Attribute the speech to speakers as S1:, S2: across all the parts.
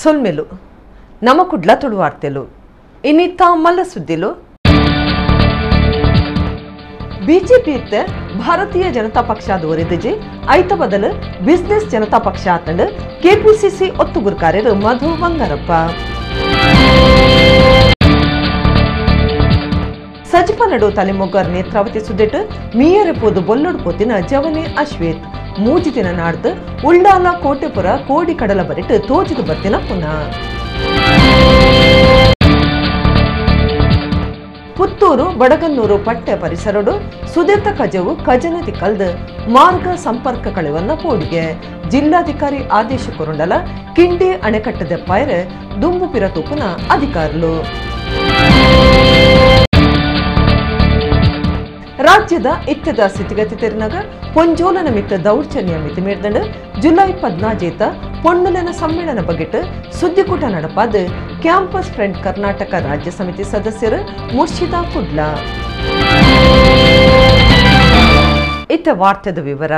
S1: ಸೊಲ್ಮೆಲು ನಮ ಕುಡ್ಲ ತುಳುವಾರ್ತೆಲು ಇನ್ನಿತ್ತ ಮಲ್ಲ ಸುದ್ದಿಲು. ಬಿಜೆಪಿ ಇತ್ತೆ ಭಾರತೀಯ ಜನತಾ ಪಕ್ಷ ಒರಿದಿಜಿ ಐತ ಬದಲು ಬಿಸಿನೆಸ್ ಜನತಾ ಪಕ್ಷ ಆತಂಡು ಕೆಪಿಸಿಸಿ ಒತ್ತುಗುರ್ಕಾರ್ಯರು ಮಧು ಬಂಗಾರಪ್ಪ. ಸಜಿಪ ನಡು ತಲೆಮೊಗ್ಗರ್ ನೇತ್ರಾವತಿ ಸುದ್ದಿಟ್ಟು ಮೀಯರೆ ಪೋದು ಬೊಲ್ಲೊಡು ಪೋತಿನ ಜವನೆ ಅಶ್ವೇತ್ ಮೂಜಿ ದಿನ ನಾಡ್ದು ಉಳ್ಳಾಲ ಕೋಟೆಪುರ ಕೋಡಿ ಕಡಲ ಬರಿಟ್ಟು ತೋಜಿದು ಬರ್ತಿನ ಪುನಃ. ಪುತ್ತೂರು ಬಡಗನ್ನೂರು ಪಟ್ಟೆ ಪರಿಸರಡು ಸುದೇತ ಕಜವು ಕಜನದಿ ಕಲ್ದು ಮಾರ್ಗ ಸಂಪರ್ಕ ಕಳೆವನ್ನ ಪೋಡಿಗೆ ಜಿಲ್ಲಾಧಿಕಾರಿ ಆದೇಶ ಕೊರುಂಡಲ ಕಿಂಡಿ ಅಣೆಕಟ್ಟದ ಪಾಯರೆ ದುಂಬು ಪಿರ ತೂಪುನ ಅಧಿಕಾರುಲು. ರಾಜ್ಯದ ಇತ್ತದ ಸ್ಥಿತಿಗತಿ ತೆರಿನಾಗ ಪೊಂಜೋಲನ ಮಿತ್ತ ದೌರ್ಜನ್ಯ ಮಿತಿ ಮೀರ್ದಂಡು ಜುಲೈ 14 ಪೊಣ್ಣುಲನ ಸಮ್ಮೇಳನ ಬಗೆಟ್ ಸುದ್ದಿಕೂಟ ನಡಪಾದ ಕ್ಯಾಂಪಸ್ ಫ್ರೆಂಡ್ ಕರ್ನಾಟಕ ರಾಜ್ಯ ಸಮಿತಿ ಸದಸ್ಯರು ಮುರ್ಷಿದಾ ಕುಡ್ಲ. ಇತ್ತ ವಾರ್ತೆದ ವಿವರ.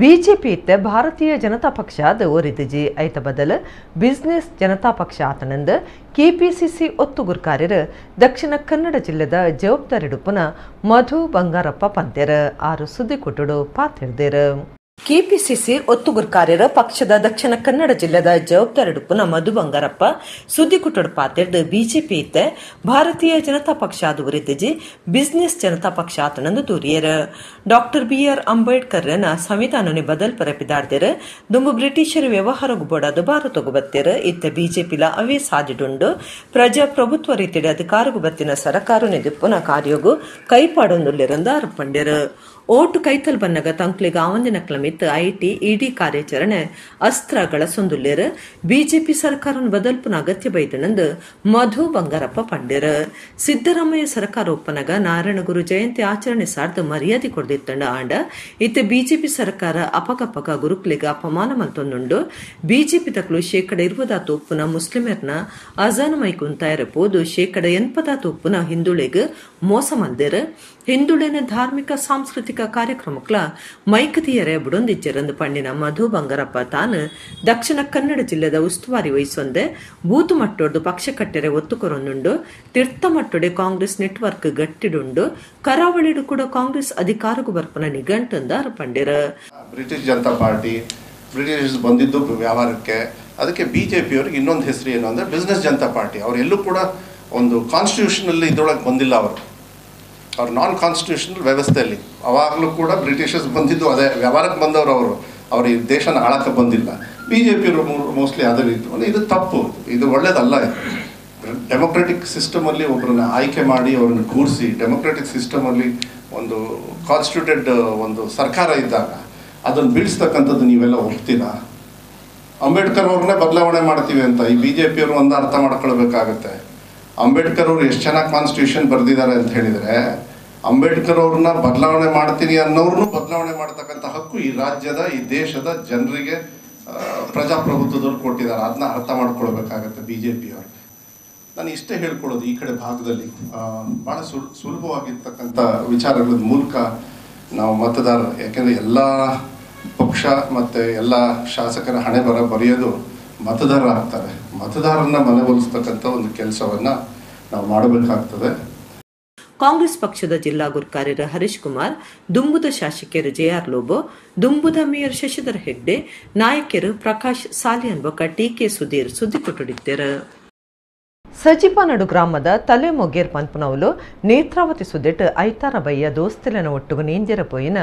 S1: ಬಿಜೆಪಿ ಇತ್ತ ಭಾರತೀಯ ಜನತಾ ಪಕ್ಷ ಒರಿದಿಜಿ ಐತ ಬದಲು ಬಿಸಿನೆಸ್ ಜನತಾ ಪಕ್ಷ ಆತನಂದು ಕೆಪಿಸಿಸಿ ಒತ್ತುಗುರ್ಕಾರ್ಯರು ದಕ್ಷಿಣ ಕನ್ನಡ ಜಿಲ್ಲೆದ ಜವಾಬ್ದಾರಿಡುಪುನ ಮಧು ಬಂಗಾರಪ್ಪ ಪಂತೇರು ಆರು ಸುದ್ದಿ ಕೊಟ್ಟುಡು ಪಾತಿರ್ದೇರು. ಕೆಪಿಸಿಸಿ ಒತ್ತುಗುರ್ಕಾರ್ಯರ ಪಕ್ಷದ ದಕ್ಷಿಣ ಕನ್ನಡ ಜಿಲ್ಲೆದ ಜವಾಬ್ದಾರಿಡುಪುನ ಮಧು ಬಂಗಾರಪ್ಪ ಸುದ್ದಿಕುಟಡು ಪಾತಿರ್ದು ಬಿಜೆಪಿ ಇತ್ತೆ ಭಾರತೀಯ ಜನತಾ ಪಕ್ಷ ಒರಿದಿಜಿ ಬಿಸಿನೆಸ್ ಜನತಾ ಪಕ್ಷ ಆತನಂದು ದೂರಿಯರು. Doctor B R Ambedkar ನ ಸಂವಿಧಾನನೆ ಬದಲ್ ಪರಪಿದಾರ್ದಿರು ದುಂಬು ಬ್ರಿಟಿಷರ ವ್ಯವಹಾರಗು ಬೋಡಾದು ಭಾರತಗು ಬತ್ತಿರು ಇತ್ತೆ ಬಿಜೆಪಿಲ ಅವೇ ಸಾದಿಡುಂಡು ಪ್ರಜಾಪ್ರಭುತ್ವ ರೀತಿಯ ಅಧಿಕಾರಗು ಬತ್ತಿನ ಸರಕಾರ ನೆದಿಪ್ಪುನ ಕಾರ್ಯಗು ಕೈಪಾಡೊಂದುಲ್ಲಿರಂದು ಅರ್ಪಂಡಿರು. ಓಟು ಕೈತಲ್ ಬನ್ನಗ ತಂಕ್ಲಿಗ ಆವಂದಿನ ಕ್ಲಮಿತ್ IT ಇಡಿ ಕಾರ್ಯಾಚರಣೆ ಅಸ್ತ್ರಗಳ ಸೊಂದುಲ್ಲೇರು ಬಿಜೆಪಿ ಸರ್ಕಾರ ಬದಲ್ಪುನ ಅಗತ್ಯ ಬೈದನಂದು ಮಧು ಬಂಗಾರಪ್ಪ ಪಂಡಿರು. ಸಿದ್ದರಾಮಯ್ಯ ಸರ್ಕಾರ ಒಪ್ಪನಗ ನಾರಾಯಣಗುರು ಜಯಂತಿ ಆಚರಣೆ ಸಾರ್ದು ಮರ್ಯಾದೆ ಕೊಡ್ದಿತ್ತಂಡ ಆಂಡ ಇತ್ತೆ ಬಿಜೆಪಿ ಸರ್ಕಾರ ಅಪಕಪಕ ಗುರುಕ್ಲಿಗ ಅಪಮಾನ ಮಲ್ತೊಂದುಂಡು. ಬಿಜೆಪಿ ತಕ್ಲು 20% ಒಪ್ಪುನ ಮುಸ್ಲಿಮರ್ನ ಅಜಾನ ಮೈಕುಂತಾಯರ ಪೋದು 80% ಒಪ್ಪುನ ಹಿಂದುಳಿಗ್ ಮೋಸ ಮಲ್ದೇರು. ಹಿಂದುಳಿನ ಧಾರ್ಮಿಕ ಸಾಂಸ್ಕೃತಿಕ ಕಾರ್ಯಕ್ರಮಕ್ಕಲ ಮೈಕತಿಯರೆ ಬುಡೊಂದಿಜ್ಜರಂದು ಪಂಡಿನ ಮಧು ಬಂಗಾರಪ್ಪ ತಾನು ದಕ್ಷಿಣ ಕನ್ನಡ ಜಿಲ್ಲೆದ ಉಸ್ತುವಾರಿ ವಹಿಸೊಂದೆ ಬೂತು ಮಟ್ಟೊಡ್ದು ಪಕ್ಷ ಕಟ್ಟೆರೆ ಒತ್ತುಕೊರೊಂದುಂಡು. ತೀರ್ಥ ಮಟ್ಟೊಡೆ ಕಾಂಗ್ರೆಸ್ ನೆಟ್ವರ್ಕ್ ಗಟ್ಟಿಡುಂಡು. ಕರಾವಳಿಡು ಕೂಡ Congress ಅಧಿಕಾರಕ್ಕೂ ಬರ್ಪನ ನಿಘಂಟಂದ ಪಂಡಿರ.
S2: British Janata party British ಬಂದಿದ್ದು ವ್ಯವಹಾರಕ್ಕೆ, ಅದಕ್ಕೆ ಬಿಜೆಪಿಯವ್ರಿಗೆ ಇನ್ನೊಂದು ಹೆಸರು ಏನು ಅಂದರೆ ಬಿಸ್ನೆಸ್ ಜನತಾ ಪಾರ್ಟಿ. ಅವರೆಲ್ಲೂ ಕೂಡ ಒಂದು ಕಾನ್ಸ್ಟಿಟ್ಯೂಷನಲ್ಲಿ ಇದರೊಳಗೆ ಬಂದಿಲ್ಲ. ಅವರು ನಾನ್ ಕಾನ್ಸ್ಟಿಟ್ಯೂಷನಲ್ ವ್ಯವಸ್ಥೆಯಲ್ಲಿ ಅವಾಗಲೂ ಕೂಡ ಬ್ರಿಟಿಷರ್ಸ್ ಬಂದಿದ್ದು ಅದೇ ವ್ಯವಹಾರಕ್ಕೆ ಬಂದವರು. ಅವರು ಈ ದೇಶನ ಆಳಕ್ಕೆ ಬಂದಿಲ್ಲ. ಬಿ ಜೆ ಪಿಯವರು ಮೋಸ್ಟ್ಲಿ ಅದೇ ರೀತಿ. ಇದು ತಪ್ಪು, ಇದು ಒಳ್ಳೇದಲ್ಲ. ಇದು ಡೆಮೊಕ್ರೆಟಿಕ್ ಸಿಸ್ಟಮಲ್ಲಿ ಒಬ್ಬರನ್ನ ಆಯ್ಕೆ ಮಾಡಿ ಅವ್ರನ್ನ ಕೂರಿಸಿ ಡೆಮೊಕ್ರೆಟಿಕ್ ಸಿಸ್ಟಮಲ್ಲಿ ಒಂದು ಕಾನ್ಸ್ಟಿಟ್ಯೂಟೆಡ್ ಒಂದು ಸರ್ಕಾರ ಇದ್ದಾಗ ಅದನ್ನು ಬೀಳಿಸ್ತಕ್ಕಂಥದ್ದು ನೀವೆಲ್ಲ ಒಪ್ತೀರಾ? ಅಂಬೇಡ್ಕರ್ ಅವ್ರನ್ನೇ ಬದಲಾವಣೆ ಮಾಡ್ತೀವಿ ಅಂತ ಈ ಬಿ ಜೆ ಪಿಯವರು ಒಂದು ಅರ್ಥ ಮಾಡ್ಕೊಳ್ಬೇಕಾಗತ್ತೆ. ಅಂಬೇಡ್ಕರ್ ಅವರು ಎಷ್ಟು ಚೆನ್ನಾಗಿ ಕಾನ್ಸ್ಟಿಟ್ಯೂಷನ್ ಬರೆದಿದ್ದಾರೆ ಅಂತ ಹೇಳಿದರೆ, ಅಂಬೇಡ್ಕರ್ ಅವ್ರನ್ನ ಬದಲಾವಣೆ ಮಾಡ್ತೀನಿ ಅನ್ನೋರ್ನು ಬದಲಾವಣೆ ಮಾಡ್ತಕ್ಕಂಥ ಹಕ್ಕು ಈ ರಾಜ್ಯದ ಈ ದೇಶದ ಜನರಿಗೆ ಪ್ರಜಾಪ್ರಭುತ್ವದವ್ರು ಕೊಟ್ಟಿದ್ದಾರೆ. ಅದನ್ನ ಅರ್ಥ ಮಾಡ್ಕೊಳ್ಬೇಕಾಗತ್ತೆ ಬಿ ಜೆ ಪಿಯವರು. ನಾನು ಇಷ್ಟೇ ಹೇಳ್ಕೊಳ್ಳೋದು, ಈ ಕಡೆ ಭಾಗದಲ್ಲಿ ಭಾಳ ಸುಲಭವಾಗಿರ್ತಕ್ಕಂಥ ವಿಚಾರಗಳ ಮೂಲಕ ನಾವು ಮತದಾರರು, ಯಾಕೆಂದರೆ ಎಲ್ಲ ಪಕ್ಷ ಮತ್ತು ಎಲ್ಲ ಶಾಸಕರ ಹಣೆ ಬರ ಬರೆಯೋದು ಮತದಾರರಾಗ್ತಾರೆ. ಮತದಾರರನ್ನ ಮನವೊಲಿಸ್ತಕ್ಕಂಥ ಒಂದು ಕೆಲಸವನ್ನು ನಾವು ಮಾಡಬೇಕಾಗ್ತದೆ.
S1: ಕಾಂಗ್ರೆಸ್ ಪಕ್ಷದ ಜಿಲ್ಲಾ ಗುರ್ಕಾರ್ಯರ ಹರೀಶ್ ಕುಮಾರ್, ದುಂಬುದ ಶಾಸಕಿಯರು ಜೆಆರ್ ಲೋಬೋ, ದುಂಬುದ ಮೇಯರ್ ಶಶಿಧರ್ ಹೆಗ್ಡೆ, ನಾಯಕರು ಪ್ರಕಾಶ್ ಸಾಲಿಯನ್ ಬೊಕ್ಕ ಟಿಕೆ ಸುಧೀರ್ ಸುದ್ದಿ ಕೊಟ್ಟಿದ್ದಾರೆ. ಸಜಿಪನಡು ಗ್ರಾಮದ ತಲೆಮೊಗೇರ್ ಪನ್ಪುನವುಲು ನೇತ್ರಾವತಿ ಸುದೆಟ್ ಐತಾರ ಬಯ್ಯ ದೋಸ್ತಿಲನ ಒಟ್ಟುಗು ನೀಂದಿರ ಪೋಯಿನ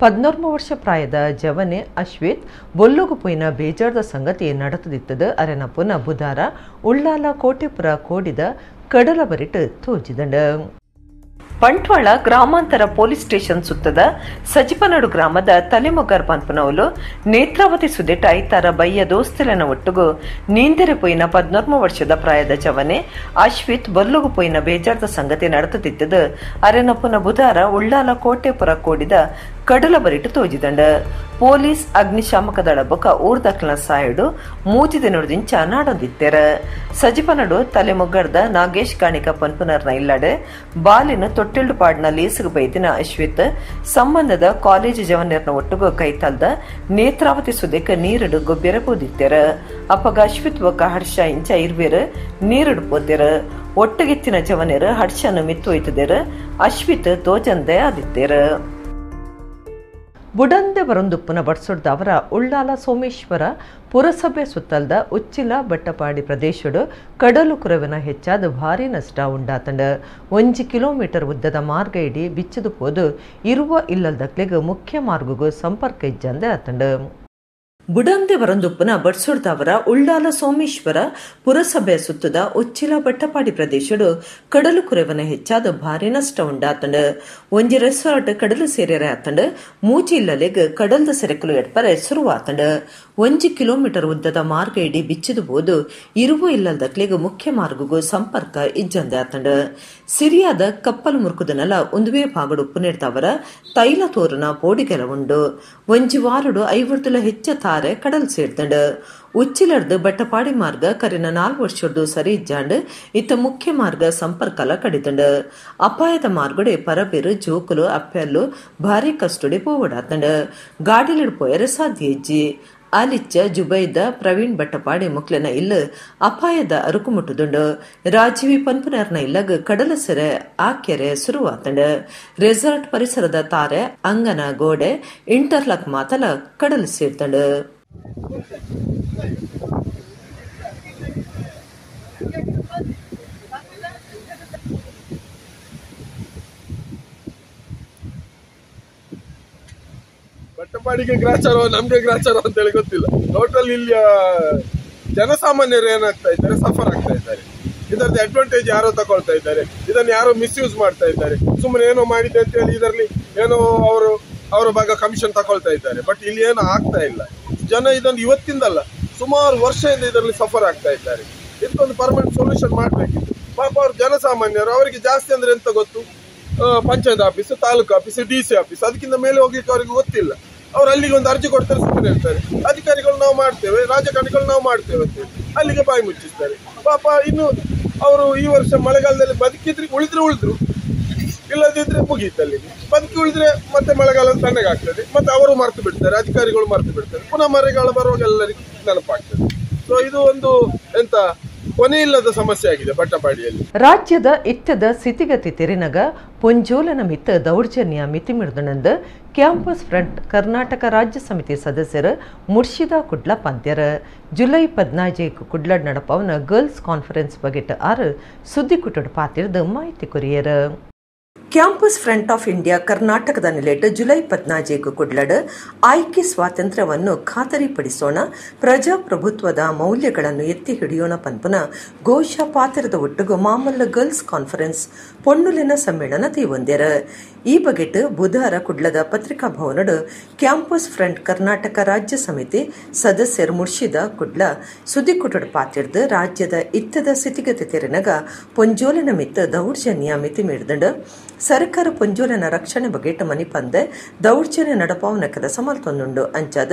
S1: 14 ವರ್ಷ ಪ್ರಾಯದ ಜವನೆ ಅಶ್ವೇತ್ ಬೊಲ್ಲುಗು ಪೋಯಿನ ಬೇಜಾರ್ದ ಸಂಗತಿ ನಡೆತದಿತ್ತದು. ಅರೆನ ಪುನ ಬುಧಾರ ಉಳ್ಳಾಲ ಕೋಟೆಪುರ ಕೋಡಿದ ಕಡಲ ಬರಿಟ್ ತೋಜಿದಂಡ. ಬಂಟ್ವಾಳ ಗ್ರಾಮಾಂತರ ಪೊಲೀಸ್ ಸ್ಟೇಷನ್ ಸುತ್ತದ ಸಜಿಪನಡು ಗ್ರಾಮದ ತಲೆಮೊಗರ್ ಪನ್ಪುನವುಲು ನೇತ್ರಾವತಿ ಸುದೆಟ್ ಐತಾರ ಬಯ್ಯ ದೋಸ್ತಿಲನ ಒಟ್ಟುಗು ನೀಂದಿರ ಪೋಯಿನ 14 ವರ್ಷದ ಪ್ರಾಯದ ಜವನೆ ಅಶ್ವಿತ್ ಬೊಲ್ಲುಗು ಪೋಯಿನ ಬೇಜಾರ್ದ ಸಂಗತಿ ನಡೆತದಿತ್ತದು. ಅರೆನಪುನ ಬುಧಾರ ಉಳ್ಳಾಲ ಕೋಟೆಪುರ ಕೋಡಿದ ಕಡಲ ಬರಿಟು ತೋಜಿದಂಡ. ಪೊಲೀಸ್ ಅಗ್ನಿಶಾಮಕ ದಳ ಬೊಕ ಊರ್ದಕ್ಲ ಸಾಯಡು ಮೂಜಿ ದಿನೊಡ್ದಿಂಚ ನಾಡೊಂದಿತ್ತೆರ್. ಸಜಿಪನಡು ತಲೆಮೊಗ್ಗರ್ದ ನಾಗೇಶ್ ಕಾಣಿಕ ಪನ್ಪುನರ್ನ ಇಲ್ಲಡೆ ಬಾಲಿನ ತೊಟ್ಟಿಲ್ಡು ಪಾಡ್ನ ಲೀಸುಗು ಬೈದಿನ ಅಶ್ವಿತ್ ಸಂಬಂಧದ ಕಾಲೇಜು ಜವನೆರ್ನ ಒಟ್ಟುಗು ಕೈತಲ್ದ ನೇತ್ರಾವತಿ ಸುದೆಕ್ ನೀರುಡು ಗೊಬ್ಬೆರ ಪೋದಿತ್ತೆರ್. ಅಪ್ಪಗ ಅಶ್ವಿತ್ ಬೊಕ ಹರ್ಷ ಇಂಚ ಇರ್ವೆರ್ ನೀರುಡು ಪೋತೆರ್. ಒಟ್ಟುಗಿತ್ತಿನ ಜವನೆರ್ ಹರ್ಷನ ಮಿತ್ತೊಯ್ತದೆರ್. ಅಶ್ವಿತ್ ತೋಜಂದೆ ಆದಿತ್ತೆರ್. ಬುಡಂದೆ ಬರೊಂದುಪ್ಪುನ ಬಡ್ಸೊಡ್ದ ಅವರ ಉಳ್ಳಾಲ ಸೋಮೇಶ್ವರ ಪುರಸಭೆ ಸುತ್ತಲ್ದ ಉಚ್ಚಿಲ ಬಟ್ಟಪಾಡಿ ಪ್ರದೇಶಡು ಕಡಲು ಕುರವಿನ ಹೆಚ್ಚಾದ ಭಾರಿ ನಷ್ಟ ಉಂಡಾತಂಡ. 1 ಕಿಲೋಮೀಟರ್ ಉದ್ದದ ಮಾರ್ಗ ಇಡೀ ಬಿಚ್ಚದು ಪೋದು ಇರುವ ಇಲ್ಲಲ್ದಕ್ಲೆಗ್ ಮುಖ್ಯ ಮಾರ್ಗಗೂ ಸಂಪರ್ಕ ಇಜ್ಜಂದೆ ಆತಂಡ. ಬುಡಂದೆ ಬರೊಂದುಪ್ಪುನ ಬಡ್ಸೊಡ್ದವರ ಉಳ್ಳಾಲ ಸೋಮೇಶ್ವರ ಪುರಸಭೆ ಸುತ್ತದ ಉಚ್ಚಿಲ ಬಟ್ಟಪಾಡಿ ಪ್ರದೇಶಡು ಕಡಲು ಕುರೆವನ ಹೆಚ್ಚಾದ ಭಾರಿ ನಷ್ಟ ಉಂಡಾತಂಡ. ಒಂಜಿ ರೆಸಾರ್ಟ್ ಕಡಲು ಸೇರ್ಯರೆ ಆತಂಡ. ಮೂಜಿ ಇಲ್ಲಲೆಗ್ ಕಡಲ್ದ ಸೆರೆಕಲು ಎಡ್ಪರೆ ಶುರುವಾತಂಡ. 1 ಕಿಲೋಮೀಟರ್ ಉದ್ದದ ಮಾರ್ಗ ಇಡೀ ಬಿಚ್ಚಿದು ಬೋದು ಇರುವ ಇಲ್ಲದಕ್ಲೆಗ್ ಮುಖ್ಯ ಮಾರ್ಗಗೂ ಸಂಪರ್ಕ ಇಜ್ಜಂದೆ ಆತಂಡ. ಸಿರಿಯಾದ ಕಪ್ಪಲ್ ಮುರುಕುದನಲ ಒಂದುವೇ ಭಾಗಡು ಪುನೆಡ್ದವರ ತೈಲ ತೋರುನ ಪೋಡಿಗೆಲ ಉಂಡು. ಒಂಜಿ ವಾರಡು 50 ಹೆಚ್ಚ ತಾರೆ ಕಡಲ್ ಸೇರ್ದಂಡ. ಉಚ್ಚಿಲರ್ದು ಬಟ್ಟಪಾಡಿ ಮಾರ್ಗ ಕರಿನ 4 ವರ್ಷದ್ದು ಸರಿ ಇಜ್ಜಾಂಡ್ ಇತ್ತ ಮುಖ್ಯ ಮಾರ್ಗ ಸಂಪರ್ಕಲ ಕಡಿದಂಡ. ಅಪಾಯದ ಮಾರ್ಗಡೆ ಪರಬೇರು ಜೋಕುಲು ಅಪ್ಪೆಲ್ಲು ಭಾರಿ ಕಷ್ಟಡೆ ಪೋವಡಾತಂಡ. ಗಾಡಿಲಿಡ್ ಪೋಯರೆ ಸಾಧ್ಯ ಇಜ್ಜಿ. ಆಲಿಚ್ಚ ಜುಬೈದ ಪ್ರವೀಣ್ ಬಟ್ಟಪಾಡಿ ಮುಕ್ಲೆನ ಇಲ್ಲು ಅಪಾಯದ ಅರುಕುಮುಟ್ಟುದುಂಡು. ರಾಜೀವಿ ಪನ್ಪುನರ್ನ ಇಲ್ಲಗ್ ಕಡಲ ಸೆರೆ ಆಕೆರೆ ಶುರುವಾತಂಡ. ರೆಸಾರ್ಟ್ ಪರಿಸರದ ತಾರೆ ಅಂಗನ ಗೋಡೆ ಇಂಟರ್ಲಾಕ್ ಮಾತಲ ಕಡಲು ಸೇರ್ತಂಡ.
S3: ಬಟ್ಟಪಾಡಿಗೆ ಗ್ರಾಚಾರ ನಮ್ಗೆ ಗ್ರಾಚಾರ ಅಂತ ಹೇಳಿ ಗೊತ್ತಿಲ್ಲ. ಟೋಟಲ್ ಇಲ್ಲಿ ಜನಸಾಮಾನ್ಯರು ಏನಾಗ್ತಾ ಇದ್ದಾರೆ, ಸಫರ್ ಆಗ್ತಾ ಇದ್ದಾರೆ. ಇದರದ್ದು ಅಡ್ವಾಂಟೇಜ್ ಯಾರೋ ತಗೊಳ್ತಾ ಇದ್ದಾರೆ, ಇದನ್ನು ಯಾರೋ ಮಿಸ್ಯೂಸ್ ಮಾಡ್ತಾ ಇದ್ದಾರೆ. ಸುಮ್ಮನೆ ಏನೋ ಮಾಡಿದೆ ಅಂತ ಹೇಳಿ ಇದರಲ್ಲಿ ಏನೋ ಅವರು ಅವರ ಭಾಗ ಕಮಿಷನ್ ತಗೊಳ್ತಾ ಇದ್ದಾರೆ. ಬಟ್ ಇಲ್ಲಿ ಏನೋ ಆಗ್ತಾ ಇಲ್ಲ. ಜನ ಇದನ್ನು ಇವತ್ತಿಂದಲ್ಲ, ಸುಮಾರು ವರ್ಷದಿಂದ ಇದರಲ್ಲಿ ಸಫರ್ ಆಗ್ತಾ ಇದ್ದಾರೆ. ಇದಕ್ಕೊಂದು ಪರ್ಮನೆಂಟ್ ಸೊಲ್ಯೂಷನ್ ಮಾಡಬೇಕಿತ್ತು. ಪಾಪ ಅವರು ಜನಸಾಮಾನ್ಯರು, ಅವರಿಗೆ ಜಾಸ್ತಿ ಅಂದ್ರೆ ಎಂತ ಗೊತ್ತು? Panchayat office, taluk office, D C office, ಅದಕ್ಕಿಂತ ಮೇಲೆ ಹೋಗ್ಲಿಕ್ಕೆ ಅವರಿಗೆ ಗೊತ್ತಿಲ್ಲ. ಅವ್ರು ಅಲ್ಲಿಗೆ ಒಂದು ಅರ್ಜಿ ಕೊಡ್ತಾರೆ, ಸುಮ್ಮನೆ ಹೇಳ್ತಾರೆ ಅಧಿಕಾರಿಗಳು ನಾವು ಮಾಡ್ತೇವೆ, ರಾಜಕಾರಣಿಗಳು ನಾವು ಮಾಡ್ತೇವೆ ಅಂತ ಹೇಳಿ ಅಲ್ಲಿಗೆ ಬಾಯಿ ಮುಚ್ಚಿಸ್ತಾರೆ. ಪಾಪ ಇನ್ನು ಅವರು ಈ ವರ್ಷ ಮಳೆಗಾಲದಲ್ಲಿ ಬದುಕಿದ್ರೆ ಉಳಿದ್ರೆ ಉಳಿದ್ರು, ಇಲ್ಲದಿದ್ರೆ ಮುಗೀತು. ಅಲ್ಲಿಗೆ ಬದುಕಿ ಉಳಿದ್ರೆ ಮತ್ತೆ ಮಳೆಗಾಲ ತಣ್ಣಗಾಗ್ತದೆ, ಮತ್ತೆ ಅವರು ಮರೆತು ಬಿಡ್ತಾರೆ, ಅಧಿಕಾರಿಗಳು ಮರೆತು ಬಿಡ್ತಾರೆ. ಪುನಃ ಮಳೆಗಾಲ ಬರುವಾಗ ಎಲ್ಲರಿಗೂ ನೆನಪಾಗ್ತದೆ. ಸೊ ಇದು ಒಂದು ಎಂತ ಕೊನೆ ಇಲ್ಲದ ಸಮಸ್ಯೆ ಆಗಿದೆ ಬಟ್ಟಪಾಡಿಯಲ್ಲಿ.
S1: ರಾಜ್ಯದ ಇತ್ಯದ ಸ್ಥಿತಿಗತಿ ತೆರಿನಗ ಪೊಂಜೋಲನ ಮಿತ್ತ ದೌರ್ಜನ್ಯ ಮಿತಿ ಮಿಡಿದನಂದ ಕ್ಯಾಂಪಸ್ ಫ್ರಂಟ್ ಕರ್ನಾಟಕ ರಾಜ್ಯ ಸಮಿತಿ ಸದಸ್ಯರು ಮುರ್ಷಿದಾ ಕುಡ್ಲ ಪಂದ್ಯರ ಜುಲೈ 14 ಕುಡ್ಲಡ್ ನಡಪವನ ಗರ್ಲ್ಸ್ ಕಾನ್ಫರೆನ್ಸ್ ಬಗೆಟ್ 6 ಸುದ್ದಿಕುಟಡ್ ಪಾತಿರ್ದ ಮಾಹಿತಿ courier. Campus front of India ಕರ್ನಾಟಕದ ನಿಲೆಟ್ ಜುಲೈ 14 ಕುಡ್ಲಡ್ ಆಯ್ಕೆ ಸ್ವಾತಂತ್ರ್ಯವನ್ನು ಖಾತರಿಪಡಿಸೋಣ, ಪ್ರಜಾಪ್ರಭುತ್ವದ ಮೌಲ್ಯಗಳನ್ನು ಎತ್ತಿ ಹಿಡಿಯೋಣ ಪನ್ಪುನ ಘೋಷ ಪಾತ್ರದ ಒಟ್ಟುಗು ಮಾಮಲ್ಲ ಗರ್ಲ್ಸ್ ಕಾನ್ಫರೆನ್ಸ್ ಪೊಣ್ಣುಲಿನ ಸಮ್ಮೇಳನ ತೇವೊಂದ್ಯರ. ಈ ಬಗೆಟ್ ಬುಧವಾರ ಕುಡ್ಲದ ಪತ್ರಿಕಾ ಭವನಡು ಕ್ಯಾಂಪಸ್ ಫ್ರಂಟ್ ಕರ್ನಾಟಕ ರಾಜ್ಯ ಸಮಿತಿ ಸದಸ್ಯರು ಮುರ್ಷಿದಾ ಕುಡ್ಲ ಸುದ್ದಿಕುಟಡ್ ಪಾತಿರ್ದು ರಾಜ್ಯದ ಇತ್ತದ ಸ್ಥಿತಿಗತಿ ತೆರೆನಗ ಪೊಂಜೋಲಿನ ಮಿತ್ತ ದೌರ್ಜನ್ಯ ಮಿತಿ ಮೀರಿದಂಡು ಸರ್ಕಾರ ಪೊಂಜೋಲನ ರಕ್ಷಣೆ ಬಗೆಟ್ ಮನಿಪಂದೆ ದೌರ್ಜನ್ಯ ನಡಪಾವನ ಕೆಲಸ ಮಲ್ತೊಂದುಂಡು. ಅಂಚಾದ